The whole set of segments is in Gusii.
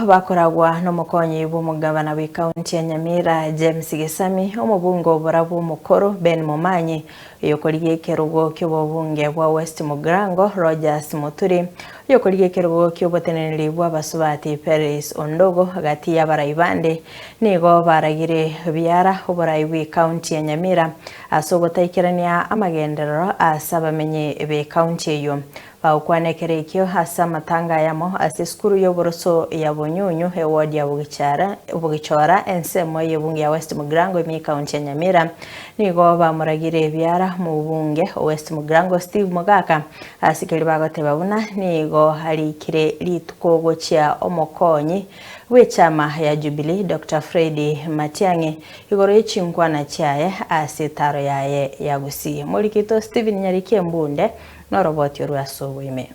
bakoragwa nomokonyi bw'omogabana bw'ekaunti ya Nyamira James Gesami, omobunge oborabwo omokoro Ben Momanyi, oyokorigia ekerogo ki'obobunge bwa West Mugirango Rogers Muturi, oyokorigia ekerogo ki'oboteneneri bw'abasubati Peris Ondogo gati y'abarai bande nigo baragire biara oborai bw'ekaunti ya Nyamira ase ogotaikerania amagenderero ase abamenyi b'ekaunti eyio. Bagokwana ekero ekio ase amatanga ayamo ase esukuru y'oboroso ya Bonyunyu, eward ya Bogichora, ensemo y'ebunge ya West Mugirango ime y'ecounty ya Nyamira, nigo bamoragire ebiara omobunge o West Mugirango Steve Mogaka ase keria bagoteba buna nigo arikire rituko gochia omokonyi bw'echama ya Jubilee Doctor Fred Matiang'i igoro y'echinkwana chiaye ase etaro yaye ya Gusii. Morikito Stephen Nyariki Embunde Noroboti orwe ase oboime.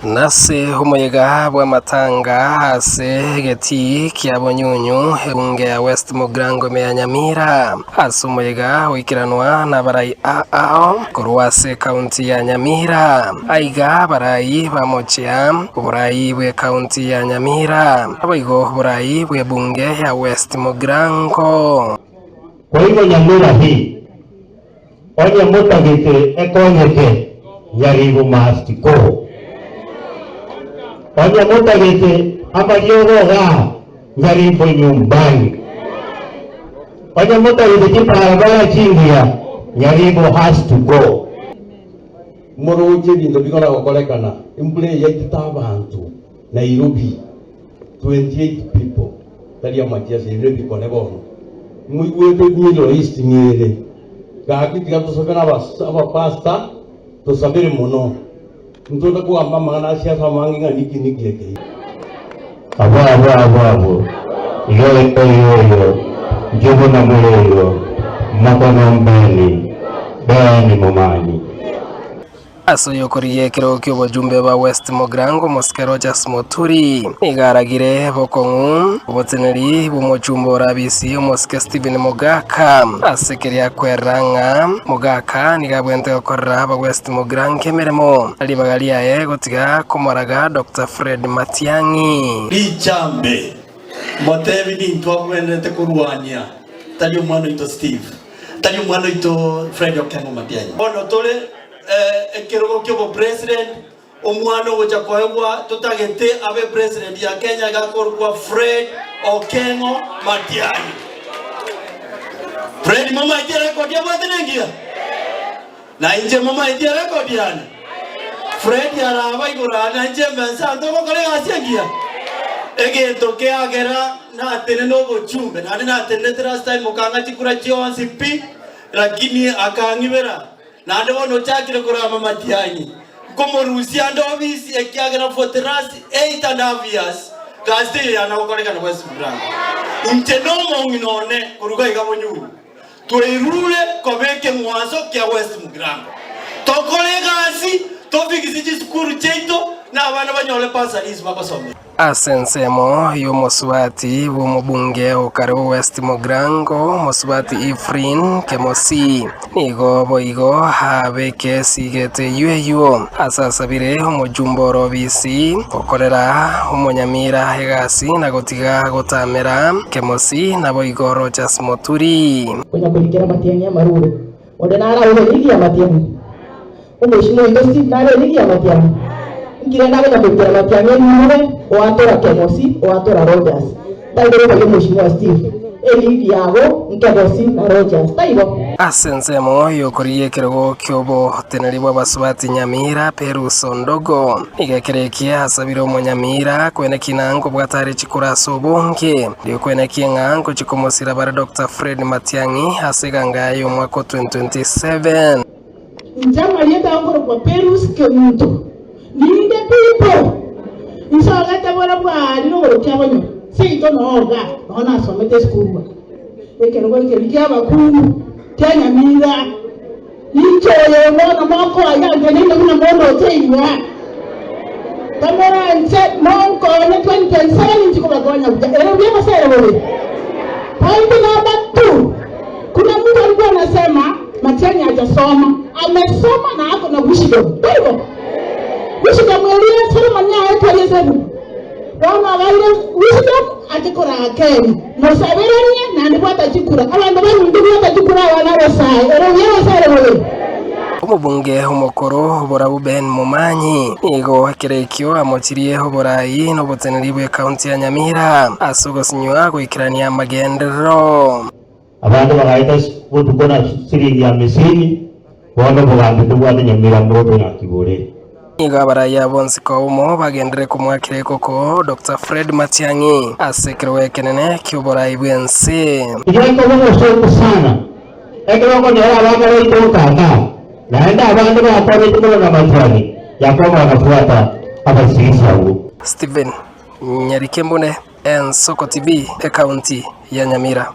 Nase omoyega bw'amatanga ase egetii kia Bonyunyu, ebunge ya West Mugirango ime ya Nyamira, ase omoyega oikeranwa nabarai ao korwa ase ekaunti ya Nyamira. Aiga abarai bamochia oborai bw'ekaunti ya Nyamira, naboigo oborai bw'ebunge ya West Mugirango. Kwa hivyo Nyamira hii Onye motagete ekonyeke, Nyaribo must go. Onye motagete amariogo igaa, Nyaribo nyumbani. Onye motagete chibarabara chingiya, Nyaribo has to go. Moroche ebinto bikona gokorekana, embura eye yaitete abanto Nairobi, 28 people, tari amachiesa, ebio nebikone bono. Moigwete Middle East ng'ere. Gaki tiga tosabere abapastor, tosabere mono. Ntonde kogamba amang'ana a siasa amange ng'a niki niki eke. Abwo abwo abwo abwo, iyo iyo iyo iyo, inche buna more igo, mokono mbeni, beni momanyi. Ase oyokorigia ekerogo ki'obojumbe bwa West Mugirango, Omosike Rogers Muturi, nigo aragire bokong'u oboteneneri bw'omochumba orabisi Omosike Stephen Mogaka ase keria kwerera ng'a Mogaka nigo abwenerete gokorera aba West Mugirango emeremo ribaga riaye gotiga komoraga Doctor Fred Matiang'i. Richambe, motebi nintwe abwenerete korwania, tari omwana oito Steve, tari omwana oito Fred Okengo Matiang'i. Bono tore Ekerogo ki'obopresident, omwana ogocha koegwa totagete abe president ya Kenya iga akorokwa Fred Okengo Matiang'i. Fred momaeti erekodi abwate nengiya? Na inche momaeti erekodi yane? Fred araba igoro aa na inche mbe nse aa togokora egasi engiya? Egento kiagera natenene obochumbe naende natenenete last time mokang'a chikura chionsi pi lakini akang'ibera. Naende bono ochakire korama Matiang'i, nkomorusia ande obisi, ekiagera for the last eight and half years gasi teiyo yana gokorekana West Mugirango. Inche nomong'ina one koruga iga Bonyunyu, twairure koba ekeng'wanso kia West Mugirango. Tokore egasi, tofigisi chisukuru chiaito, na abana banyore bursaries bagosomera. Ase ensemo y'omosubati bw'omobunge o kare o West Mugirango, omosubati Ephraim Kemosi, nigo boigo abeke esigete eyio eyio ase asabire omojumbe ore obisi gokorera omonyamira egasi na gotiga gotamera Kemosi naboigo Rodgers Moturi. Konya korikera amatiang'i amarure. Onde nare aure rigiya amatiang'i? Omweshimiwa oito Steve nare rigiya amatiang'i? Inki rende akonya korikera amatiang'i erirube oatora Kemosi oatora Rogers? Taibo robaria omweshimiwa Steve, erigi yago nKemosi na Rogers, taibo? Ase ensemo y'okorigia ekerogo ki'oboteneri bw'abasubati Nyamira Perus Ondogo nigo ekero eke asabire omonyamira kwenekia ng'a nkobwata are chikura ase obonge erio kwenekia ng'a ngochia komosira bare Doctor Fred Matiang'i ase eganga y'omwaka o 2027. Inche amarieta akorokwa Perus Kemunto, ninde people insogete bora bwari rogoro kiabonyora seito noo igaa noo nasomete esukuru aa ekerogo ekeria kia abakungu kia Nyamira inche oyo bono mokoa yanteneine buna mondoche igaa kamoranche monkonye 2027 inchi kobakonya buya ere buya gose ere bobe point number two kuna mtu alikuwa anasema Matiang'i hajasoma amesoma na ako na wisdom taibo wisdom eria Solomon yaetwe ase ebuku. Bono obeire wisdom ache koraa Kenya. Mosaberanie naende bwata chikura. Abanto baminto bwata chikura abana abasae. Ere buya gose ere bobe? Omobunge omokoro oborabu Ben Momanyi nigo ekero ekio amochirie oborai na oboteneneri bw'ekaunti ya Nyamira ase ogosinywa goikerania amagenderero. Abande bagaeta botuko na siringi hamisini, bono obogambi tobwate Nyamira mbobe naki bore. Nigo abaraiya bonsi komo bagenderere komoakera ekoko Doctor Fred Matiang'i ase ekerogo ekenene ki'oborai bw'ense. Iga ekoba obosooku sana ekero okonyora abana baito okanga, naende abande bakorete korwa na Matiang'i, Yakobo agafuata abaisirisi abwo. Stephen Nyarikembune, Ensoko TV, Ekaunti ya Nyamira.